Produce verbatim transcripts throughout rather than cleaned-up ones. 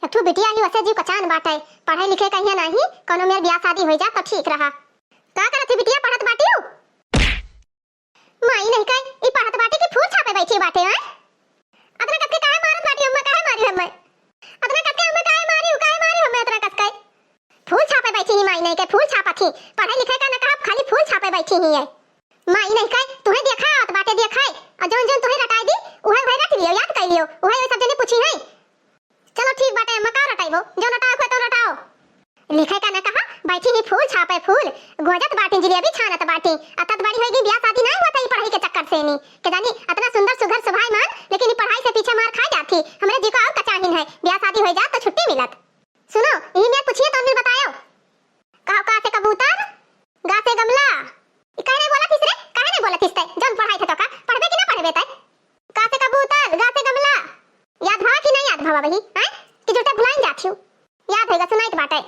एक ठो बिटिया ही वैसे जीव कचान बाटे, पढ़े लिखे कहिया नाही, कौनो मेर बियाह शादी होइ जा तो ठीक रहा। का करत ही बिटिया, पढ़त बाटिउ? माई नहीं कहे, ई पढ़त बाटे कि फूल छापे बैठी बाटे, हैं? अतना कस के काहे मारत बाटी अम्मा, काहे मारी हम्मे? अतना कस के अम्मा काहे मारी, काहे मारी हम्मे अतना कस के? फूल छापे बैठी ही माई नहीं के, फूल छापत ही। पढ़े लिखे का न कहा, खाली फूल छापे बैठी ही है। माई नहीं कहे, तुहे देखा आवत बाटे, देखा है। और जौन जौन तुहे रटाई दी, उहे उहे रट लियो, याद कर लियो। उहे उहे सब जने पूछी है। चलो ठीक बाटे, अम्मा का रटाइबो? जौन रटाओ, कोई तो रटाओ। लिखे का न कहा, बैठी ही फूल छापे फूल, गोजत बाटी, जिलेबी छानत बाटी। अतत बड़ी होई गई, बियाह शादी नहीं होता ई पढ़ाई के चक्कर से नी। के जानी, अतना सुंदर सुघर सुभाई मान, लेकिन ई पढ़ाई से पीछे मार खा जाती। हमरे जी को और कचाहिन है, बियाह शादी हो जात तो छुट्टी मिलत। सुनो, यही में पूछिए तो फिर बतायो। का, का से कबूतर, गा से गमला। ई काहे नहीं बोलत हिस रे? काहे नहीं बोलत हिस तै? जौन पढ़ाई थे तो का? पढ़बे कि ना पढ़बे तै? का से कबूतर, गा से गमला। याद भवा कि नहीं याद भवा बही? हैं? कि जुलते भुलाइन जात हिउ? याद होइगा, सुनाइत बाटे।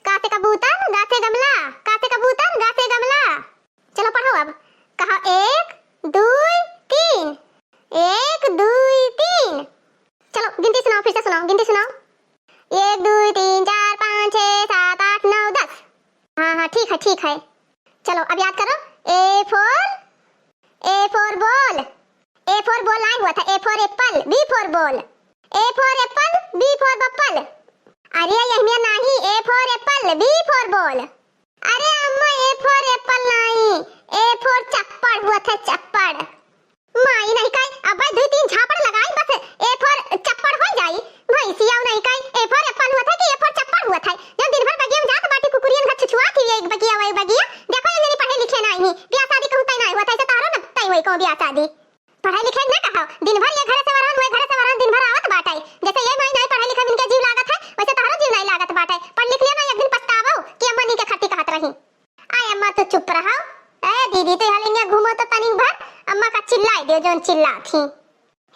का से कबूतर, गा से गमला। का से कबूतर, गा से गमला। चलो पढ़ो अब। कहा एक, दुई, तीन। एक, दुई, तीन। चलो गिनती सुनाओ, फिर से सुनाओ, गिनती सुनाओ। एक, दुई, तीन, चार, पाँच, छः, सात, आठ, नौ, दस। हाँ, हाँ, ठीक है, ठीक है। चलो अब याद करो। A for, A for ball। A for ball नहीं हुआ था, A for apple, B for ball। A for apple, B for बप्पल। अरे यही में नहीं, A for apple, B for ball। अरे अम्मा, A for apple नहीं, A for चप्पड़ हुआ था, चप्पड़। माई नहीं कहे, अब भाई दुई तीन झापड़ लगाई बस, A for चप्पड़ हो जाई। भैंसिया नहीं कहे, A for apple हुआ था कि A for चप्पड़ हुआ था? जब दिन भर बगिया में जात बाटी कुकुरियन घर छुछुआ थी, एक बगिया वही बगिया। देखो ये नहीं पढ़े लिखे नहीं ही, बियाह शादी कहूँ तय नहीं हुआ था, ऐसे तारो न तय हुई कहूँ बियाह शादी। पढ़े लिखे न कहो, दिन भर ये घरे से वरहन, वही घरे से वरहन, दिन भर आवत बाटे। जैसे ये माई नहीं पढ़े लिखे इनके जीव लागत है, वैसे तारो जीव नहीं लागत बाटे। पढ़ लिख लिया ना, एक दिन पछतावो कि अम्मा नी के खाती कहत रही। आय अम्मा, तू चुप रहो। ए दीदी, तू हलिंगे घूमो तो तनिक भर, अम्मा का चिल्लाई दियो, जौन चिल्लात ही।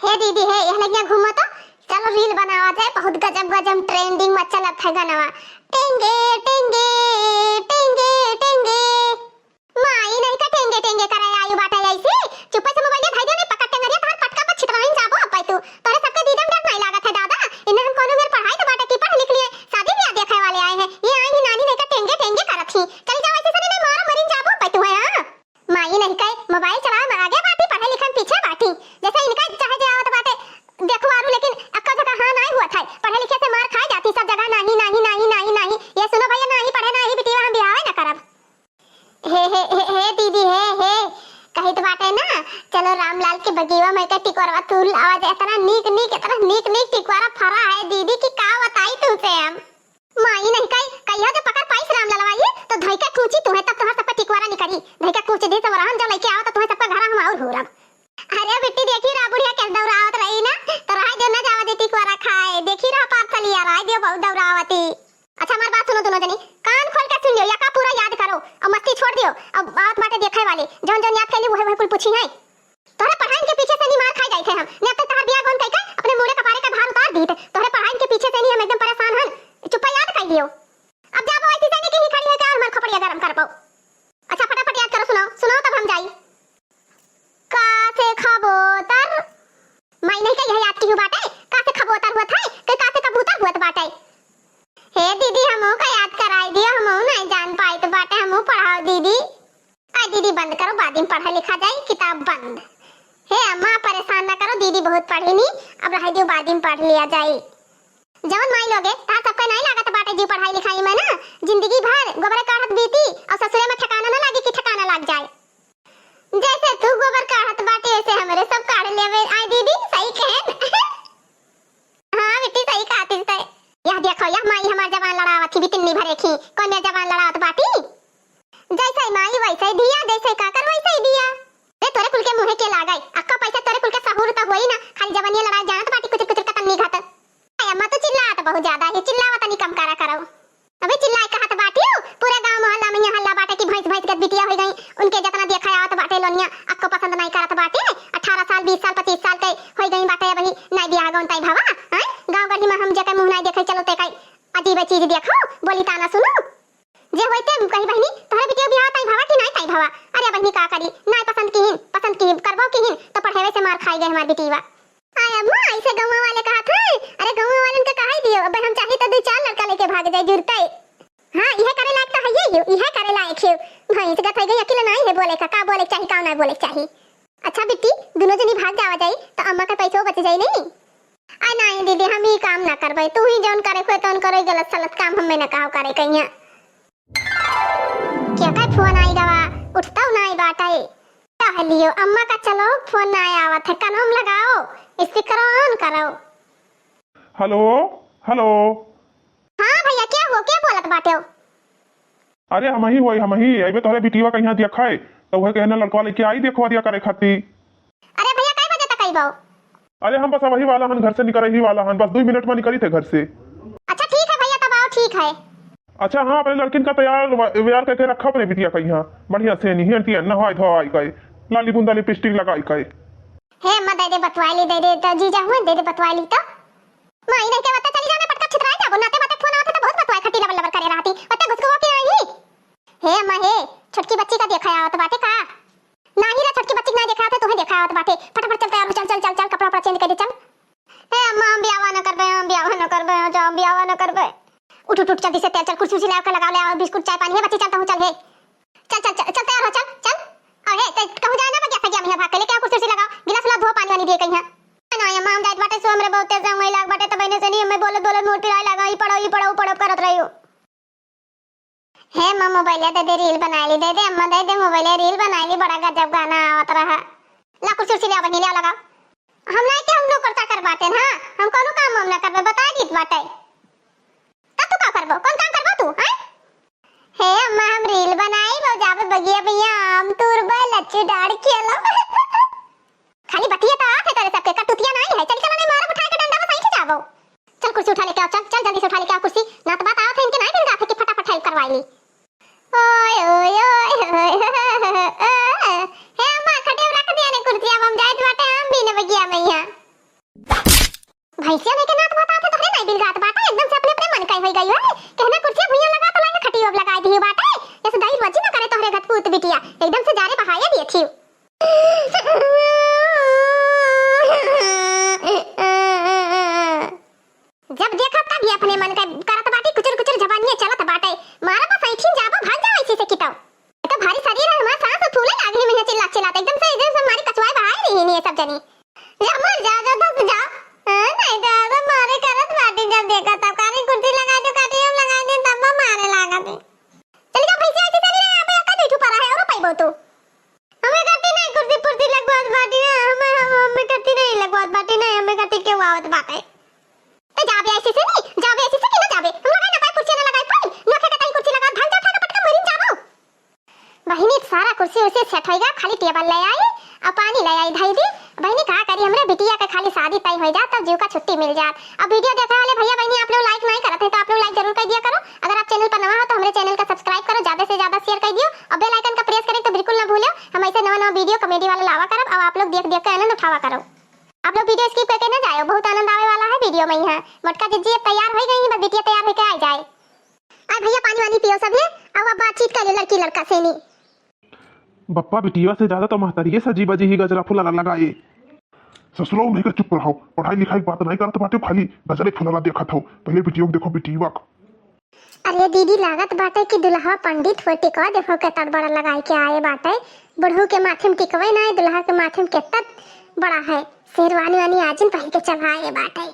हे दीदी, हे हलिंगे घूमो तो, चलो reel बनावा जाए, बहुत गजब गजब trending में चलत है गनवा। टेंगे, टेंगे, टेंगे, टेंगे। माई नहीं का टेंगे, टेंगे करे आयु बाटे ऐसे। चुप्पे से मोबाइल धई दे, नहीं पकड़ टेंगरिया, तोहर पटका पर छितराइन जाबो अब तू। तोरे सबके दीदम डर नहीं लागत है दादा। इन्हें हम कोनो मेर पढ़ाई तो बाटे की पढ़ लिख लिए, शादी ब्याह देखे वाले आए हैं। ये आई ही नानी नहीं का टेंगे टेंगे करत ही। चल जाओ ऐसे सनी नहीं मारो मरिन जाबो पे तू है, हाँ। माई नहीं कहे मोबाइल चलावे में आगे बाटी, पढ़े लिखे में पीछे बाटी। जैसे इनका चाहे जे आवत बाटे देखो आरू, लेकिन अक्का जगह हाँ नहीं हुआ था। पढ़े लिखे से मार खाए जाती सब जगह, नाही, नाही, नाही, नाही, नाही। ये सुनो भैया, नाही पढ़े, नाही बिटिया, हम बियाहे ना करब। हे, हे, हे, हे दीदी, हे, हे, कहित बाटे ना, चलो रामलाल के बगीवा में के टिकोरवा तूल लावा जाए, इतना नीक, नीक, इतना नीक, नीक टिकोरा फरा है दीदी कि का बताई तुमसे हम। माई नहीं कही, कहियो जो पकड़ पाइस रामलालवा ये, तो धई के कूची तुहे, तब तुहार सबका टिकोरा निकरी। धई के कूची दी सब रहन जो लइके आओ, तो तुहे सबका घर हम और घूरब। अरे बिट्टी, देखी रहा बुढ़िया कैसे दौड़ावत रही ना, तो रहा जो न जावा दे टिकोरा खाए, देखी रहा पार चलिया रहा जो बहुत दौड़ावती। अच्छा, हमार बात सुनो दोनों जनी, कान खोल के सुन लियो, या का पूरा याद करो और मस्ती छोड़ दियो। अब बात बाटे देखे वाली, जौन जौन याद कैली वही वही कुल पूछी है। तोहरे पढ़ाइन के पीछे से नी मार खाई जाई थे हम, ने अब तक तोहर बियाह गौन कई के अपने मूड़े कपारे का भार उतार दीत। तोहरे पढ़ाइन के पीछे से नी हम एकदम परेशान हन, चुप्पा याद कर लियो। अब जाबो ऐसी से नी कहीं खड़ी होके और हमार खोपड़िया गरम कर पाओ। अच्छा फटाफट याद करो, सुनाओ, सुनाओ तब हम जाई। का से खबोतर। माई नहीं का यह याद की हूँ बाटे, का से खबोतर हुआ था, के का से कबूतर हुआ बाटे। हे दीदी, हमहू का याद कराई दियो, हमहू नहीं जान पाई तो बाटे, हमहू पढ़ाओ दीदी। आ दीदी बंद करो, बाद में पढ़ा लिखा जाई, किताब बंद। हे अम्मा परेशान ना करो, दीदी बहुत पढ़ी नी, अब रह दियो, बाद में पढ़ लिया जाई। जवन माई लोगे, तार सबका नहीं लागत बाटे जी पढ़ाई लिखाई में ना, जिंदगी भर गोबरे काढ़त बीती और ससुरे में ठिकाना ना लागे कि ठिकाना लाग जाए। जैसे तू गोबर काढ़त बाटे, ऐसे हमरे सब काढ़ लेवे। आय दीदी, सही कहेन। हाँ बेटी, सही कहत ही तै। यह देखो, यह माई हमार जबान लड़ावत ही, बितिन्नी भरे खी। कौन मेर जबान लड़ावत बाटी? जैसे माई वैसे दिया, जैसे काकर वैसे दिया। रे तोरे कुल के मुँहे के लागई, अक्का पैसा तोरे कुल के सहूर त होई ना, खाली जबानिया लड़ाई जानत बाटी कुचर कुचर कतन्नी घात। अय अम्मा, तू चिल्लात बहुत ज्यादा ही, चिल्लावा तनी कम करा करो। अबे चिल्लाए कहत बाटियो, पूरे गांव मोहल्ला में यहाँ हल्ला बाटे कि भैंस, भैंस के बिटिया हो गई, उनके जितना देखा आवत बाटे लोनिया, अक्को पसंद नहीं करत बाटे। अठारह साल, बीस साल, पच्चीस साल के हो गई बाटे, अबही नहीं बियाह गौन तई भवा, हैं? गांव गढ़ी में हम जेके मुंह नहीं देखे, चलो ते कई अजीब चीज देखो, बोली ताना सुनो। जे होई ते कही बहिनी, तोहरे बिटिया बियाह तई भवा कि नहीं तई भवा? अरे बहिनी का करी, नहीं पसंद किहिन, पसंद किहिन, करबो किहिन, तो पढ़ेवे से मार खाई गए हमार बिटिया। आय अम्मा, ऐसे गौवा वाले कहत हैं। अरे गौवा लग जाए जुरते। हाँ, इहे करे लायक तो है ये, इहे करे लायक है। भैंस गत है गई, अकिल नहीं है बोले का, का बोले के चाही, का ना बोले के चाही। अच्छा बिट्टी, दोनों जनी भाग जावा जाई, तो अम्मा का पैसो बच जाई नहीं। आ नहीं दीदी, हम ई काम ना करबे, तू ही जौन करे खोए तौन करो, ई गलत सलत काम हमें ना कहो करे कहिया। क्या का फोन आई गवा, उठता नहीं बाटे। कहलियो अम्मा का चलो, फोन ना आवत है, कनवा में लगाओ, speaker on करो। हेलो, हेलो। हाँ भैया, क्या हो, क्या बोलत बाटे हो? अरे हमही होई, हमही। अइबे तोहरे बिटिया कहिया देखा है, तो वह कहना लड़कवा लेके आई देखवा दिया करे खाती। अरे भैया, कै बजे तक अइबो? अरे हम बस अबही वाला हन, घर से निकरे ही वाला हन, बस दुइ मिनट में निकरी थे घर से। अच्छा ठीक है भैया, तब आओ, ठीक है। अच्छा हाँ, अपने लड़किन का तैयार व-, व्यार करके रखा अपने बिटिया कहिया, बढ़िया से निहन तिहन नहाई धोआई के, लाली बुंदा लिपस्टिक लगाई के। हे अम्मा, दे दे बतवाली, दे दे तो जीजा हुए, दे दे बतवाली तो। माई नहीं के बता चली जाने पटका छितराई जाबो, नाते बाते फोन आवत है तो बहुत बतवाए खट्टी लबर लबर करे रहती, ओते घुसको के आई। हे अम्मा हे, छोटकी बच्ची का देखा आवत बाटे का? नाही रे, छोटकी बच्ची के ना देखा आवत है, तोहे देखा आवत बाटे। फटाफट चल तैयार हो, चल, चल, चल, चल, कपड़ा वपड़ा चेंज कर दे, चल। हे अम्मा, हम बियावा न करबे, हम बियावा न करबे, हम जाओ बियावा न करबे। उठ, उठ, उठ, जल्दी से तैयार चल, कुर्सी उर्सी ले आके लगा ले, और बिस्कुट चाय पानी है बच्ची, चल तहूँ चल हे। चल, चल, चल, चल तैयार हो, चल, चल। और हे, ते कहूँ जाए ना, बगिया सगिया में भाग के लेके आओ, कुर्सी उर्सी लगाओ, गिलास उलास धो, पानी वानी दिए कहीं। ना अम्मा, हम जाइत बाटे, सो हमरे बहुते जाऊँ लाग बाटे, त बहिने से नहीं, हमें बोलत बोलत मूड पिराए लागा, ई पढ़ो, ई पढ़ो, ऊ पढ़ो करत रही हो। हे अम्मा, मोबाइल दे दे, रील बनाए ली, दे दे अम्मा, दे दे मोबाइल, रील बनाए ली, बड़ा गजब गाना आवत रहा। ला कुर्सी उर्सी ले आओ, बहिनी ले आओ, लगाओ। हम नहीं के हम नौकर चाकर बाटे ना, हम कोनो काम वाम ना करबे, बता दीत बाटे। तब तू का करबो, कौन काम करबो तू, हैं? हे अम्मा, हम रील बनाई, बहु जाबे बगिया भैया, आम तूरबे, लच्ची डाड़ खेलब। खाली बतिया तो आत है तोरे सबके, करतुतिया नहीं है। चल, चल, नहीं मारब उठा के डंडा में सही जाबो। चल, कुर्सी उठा लेके आओ, चल, चल, जल्दी से उठा लेके आओ कुर्सी। ना तो बात आवत है इनके, नहीं मिल जाते कि फटाफट help करवाई ली। ओए, ओए, ओए, ओए, ओए, ओए। हे अम्मा, खटिया रख दिया ने कुर्सी, अब हम जाइत बाटे, हम भी ने बगिया में यहाँ। भैंसिया लेके नात बात आते तोहरे नहीं बिल जात बाटे, एकदम से अपने अपने मन का होई गई है। कहना कुर्सी भुइयां लगा तो लाइन खटियो अब लगाई दियो बाटे। जैसे दाई रोजी ना करे तोहरे घटपूत बिटिया, एकदम से जारे बहाया दिए थी। जब देखा तब ये अपने मन का करत बाटी, कुचुर कुचुर जबानिया चलत बाटे। मारा बस ऐठिन जाबो, भाग जाओ ऐसे से किताओ। ये तो भारी शरीर है हमार, सांस फूले लागे है, चिल्ला चिल्लात एकदम से, एकदम से मारी कचुआई बहाई रही है ये सब जनी। जा मर जा, जा धस जा। हाँ, नहीं तो अब मारे करत बाटी, जब देखा तब कानी कुर्सी लगा दो, काटी हम लगा दे, तब मारे लागा दे। चल जा भैंसिया, ऐसे चल ले, यहाँ पे का दुई ठो परा है, और पाइबो तू। हमें करती नहीं कुर्सी पुर्सी लगवात बाटी ना, हमें, हम, हमें करती नहीं लगवात बाटी ना, हमें करती क्यों आवत बाटे? तो जाबे ऐसे से नहीं, जाबे ऐसे से कि ना जाबे, हम लगाई ना पाए, कुर्सी ना लगाई पाए, नोखे के ताई कुर्सी लगा, भाग जा, उठा के पटका मरिन जाबो। बहिनी, सारा कुर्सी उर्सी set होइगा, खाली टेबल ले आई और पानी ले आई धई दी। बहिनी, का करी, हमरे बिटिया के खाली शादी तय हो जात, तब जीव का छुट्टी मिल जात। अब video देखे वाले भैया बहिनी, आप लोग like नहीं करत हैं, तो आप लोग like जरूर कर दिया करो। अगर आप channel पर नवा हो, तो हमरे channel का subscribe करो, ज्यादा से ज्यादा share कर दियो और bell icon का press करें, तो बिल्कुल ना भूलो। हम ऐसे नवा नवा video comedy वाला लावा करब, अब आप लोग देख देख के आनंद उठावा करो। आप लोग video skip करके ना जाओ, बहुत आनंद आवे वाला है video में। यहाँ मोटका जिज्जी अब तैयार हो गई है, बस बिटिया तैयार होके आ जाए। आए भैया, पानी वानी पियो सब है, अब, अब बातचीत कर ले लड़की लड़का से नहीं। बप्पा, बिटिया से ज्यादा तो महतरिये सजी बजी ही गजरा फुलरा लगाए। ससुरो नहीं का चुप रहो, पढ़ाई लिखाई की बात नहीं करत बाटे, खाली गजरे फुलरा देखत हो। पहले बिटियो के देखो, बिटिया के। अरे दीदी, लागत बाटे कि दुल्हा पंडित हो, टिकवा देखो केतना बड़ा लगाई के आए बाटे। बुढ़ऊ के माथे में टिकवे ना है, दुल्हा के माथे में केतना बड़ा है। शेरवानी वानी आजिन पहन के चढ़ाए बाटे।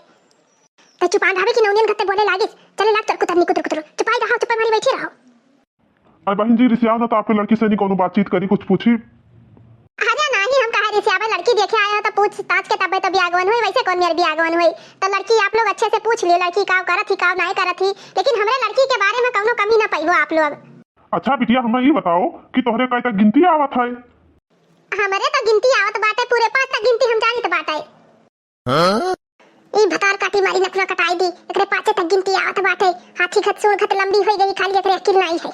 तो चुपान भाभी की नौनियन गते बोले लागिस, चले लाग चल कुतरनी कुतर कुतर, चुपाई रहो, चुपाई मारी बैठी रहो। अरे बहिन जी, रिसियाओ ना, तो आपके लड़की से नहीं कोनो बातचीत करी, कुछ पूछी? अरे नाही, हम कहे रिसियाबे, लड़की देखे आए हो तो पूछ ताछ के तबे तो बियागवन हुई, वैसे कौन मेर बियागवन हुई? तो लड़की आप लोग अच्छे से पूछ लियो, लड़की काव करत ही, काव नाय करत ही, लेकिन हमरे लड़की के बारे में कौनो कमी ना पाइबो आप लोग। अच्छा बिटिया, हमें ये बताओ कि तोहरे कई तक गिनती आवत है? हमरे तो गिनती आवत बाटे, पूरे पाँच तक गिनती हम जानित बाटे। हाँ? ई भतार काटी मारी नखुना कटाई दी, एकरे पाँचे तक गिनती आवत बाटे। हाथी घत सूंड घत लंबी होई गई, खाली एकरे अकिल नाई है।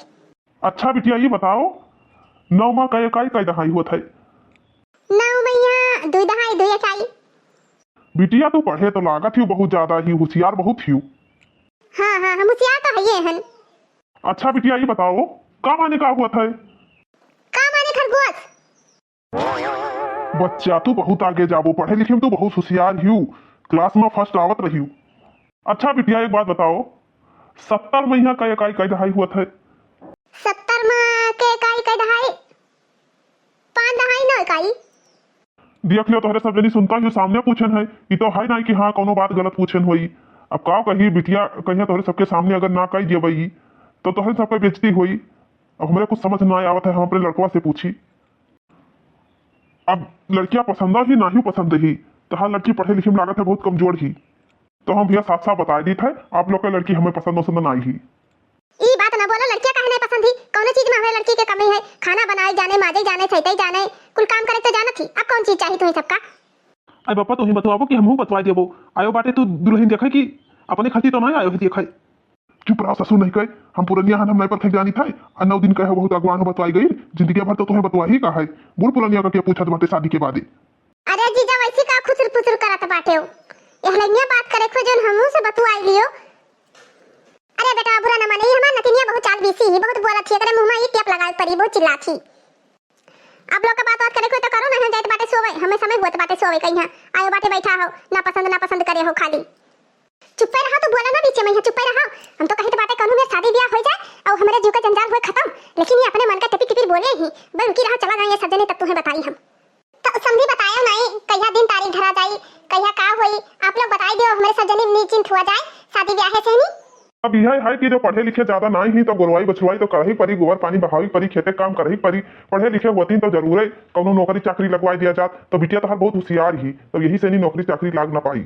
अच्छा बिटिया, ये बताओ, नौ मा कै एकाई कै दहाई होत है? नौ मा दुई दहाई, दुई एकाई। बिटिया, तू पढ़े तो लागत ही बहुत ज्यादा ही, होशियार बहुत ही। हाँ, हाँ, हम होशियार तो हइये हन। अच्छा बिटिया, ये बताओ, का माने का होत है? का माने खरगोश? बच्चा, तू बहुत आगे जाबो, पढ़े लिखे में तू बहुत होशियार हियू, class में first आवत रहियू। अच्छा बिटिया, एक बात बताओ, सत्तर में यहाँ कै एकाई, कै दहाई हुवत है? सत्तर में कै एकाई, कै दहाई? पाँच दहाई न एकाई। देख लियो, तोहरे सब जनी सुनता ही सामने पूछेन है, ई तो है नाहीं कि हाँ कौनो बात गलत पूछेन होई। अब का कही बिटिया, कहिया तोहरे सबके सामने अगर ना कही देबई तो तोहरे सबके बेइज्जती होई। अब हमरे कुछ समझ ना आवत है, हम अपने लड़कवा से पूछी। अब लड़किया पसंद ही नाहीं पसंद ही, तोहार लड़की पढ़े लिखे में लागत है बहुत कमजोर ही। तो हम भैया साफ साफ बताई दीत है, आप लोग के लड़की हमें पसंद वसंद नाहीं ही। ई बात ना बोलो, लड़किया काहे नहीं पसंद ही? कौनो चीज में हमरे लड़की के कमी है? खाना बनाए जाने, माजे जाने, सैते जाने, कुल काम करे तो जानत ही। अब कौन चीज चाहिए तुम्हें सबका? अरे बापा, तू ही बतवाबो कि हमहू बतवाई देबो? आयो बाटे तू दुल्हन देखे कि अपने खातिर तो नहीं आयो है देखे। चुप रहो ससुर, नहीं कहे हम पुरनिया हन, हम नहीं परखे जानी था। आ नौ दिन कहे बहुत अगवान हो बतवाई गई, जिंदगी भर तो तुम्हें बतवा ही का है। बूढ़ पुरनिया का क्या पूछत बाटे शादी के बादे? अरे जीजा, वैसी का खुसुर फुसुर करत बाटे हो? यह लइया बात करे खो जौन हमहू से बतुआई लियो। अरे बेटा बुरा न माने, ई हमार नतिनिया बहुत चाल बीसी ही, बहुत बोलत ही, एकरे मुंह में ई टेप लगावे पड़ी, बहुत चिल्लात ही। आप लोग का बात बात करे खो तो करो, नहीं जाइत बाटे सोवे, हमें समय होत बाटे सोवे कहीं। आयो बाटे बैठा हो, ना पसंद ना पसंद करे हो खाली। चुप्पे रहो, तू बोला ना बीचे में, यहाँ चुप्पे रहो। हम तो कहित बाटे कौनो में शादी ब्याह हो जाए और हमारे जीव का जंजाल होए खत्म, लेकिन ये अपने मन का टिपिर टिपिर बोले ही। बे रुकी रहो, चला जाए ये सब जने, तब तुम्हें बताई हम। तो समधी बतायो नाई, कहिया दिन तारीख धरा जाई, कहिया का होई, आप लोग बताई दियो, हमरे सब जने निश्चिंत हुआ जाए, शादी ब्याह से नहीं। अब यह है कि जो पढ़े लिखे ज्यादा नाई ही, तो गोरवाई बछुआई तो करही परी, गोबर पानी बहावी परी, खेते काम करही परी। पढ़े लिखे होती तो जरूरे कौनो नौकरी चाकरी लगवाई दिया जात। तो बिटिया तोहार बहुत होशियार ही, तो यही से नहीं नौकरी चाकरी लाग ना पाई।